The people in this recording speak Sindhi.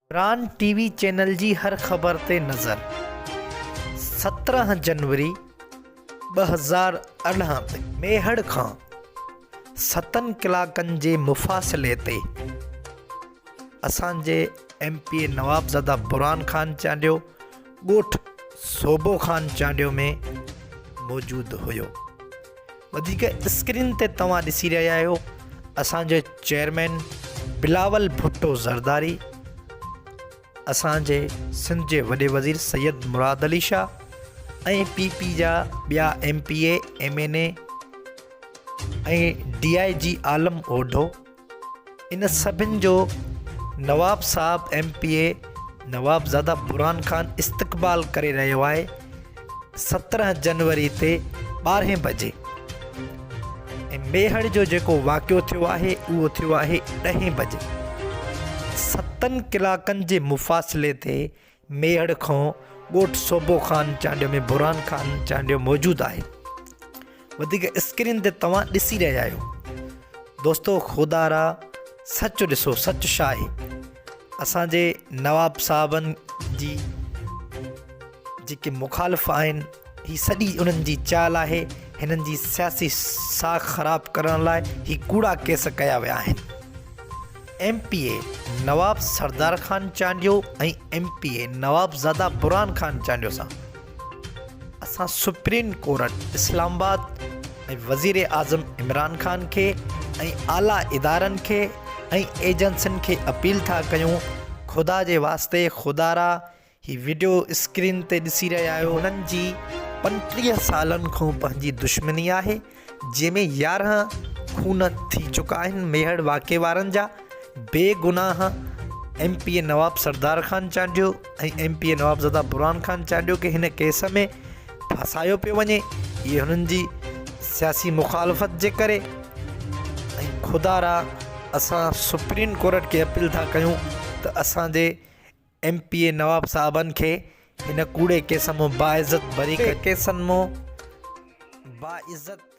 پران ٽي وي چينل جي هر خبر تي نظر 17 جنوري 2018 تي ميهڙ کان ستن ڪلاڪن جي مفاصلي تي اسان جي M P A Nawabzada Burhan Khan Chandio ڳوٺ صوبو خان چانڊيو ۾ موجود هيو. وڌيڪ اسڪرين تي توهان ڏسي رهيا آهيو اسان جي چيئرمين بلاول ڀٽو زرداري اسان جي سنڌ جي وڏي وزير سيد مراد علي شاهه ۽ پي پي جا ٻيا M P A M N A ۽ D I G Alam Odho ان سڀن جو نواب صاحب M P A Nawabzada Burhan Khan استقبال ڪري رهيو آهي 17 جنوري تي ٻارهين بجي ۽ ميهڙ جو جيڪو واقعو ٿيو آهي اهو ٿيو آهي ڏهين بجي ستن ڪلاڪن جي مفاصلي تي ميهڙ کان ڳوٺ صوبو خان چانڊيو ۾ برهان خان چانڊيو موجود آهي وڌيڪ اسڪرين تي توهان ڏسي رهيا آهيو دوستو خدا را سچ ڏسو سچ شا آهي اسان جي نواب صاحبن جي جيڪي مخالف آهن هي سڄي انهن جي چال آهي هنن جي سياسي ساک خراب ڪرڻ لاء هي ڪوڙا ڪيس ڪيا ويا آهن M P A Nawab Sardar Khan Chandio ۽ M P A Nawabzada Burhan Khan Chandio سان اسان سپريم ڪورٽ اسلام آباد ۽ وزير اعظم عمران خان کي ۽ اعليٰ ادارن کي ۽ ايجنسين کي اپيل ٿا ڪيون خدا جي واسطي خدارا هي وڊيو اسڪرين تي ڏسي رهيا آهيو هنن جي 35 سالن کان پنهنجي دشمني آهي جنهن ۾ 11 خون ٿي چڪا آهن ميهڙ واقعي وارن جا بي گناهه M P A Nawab Sardar Khan Chandio ۽ M P A Nawabzada Burhan Khan Chandio کي هن ڪيس ۾ ڦاسايو پيو وڃي اهي هنن جي سياسي مخالفت جي ڪري ۽ خدا را اسان سپريم ڪورٽ کي اپيل ٿا ڪيون ته اسان جي ايم پي اي نواب صاحبن کي هن ڪوڙي ڪيس مون باعزت بري ڪيسن مون باعزت.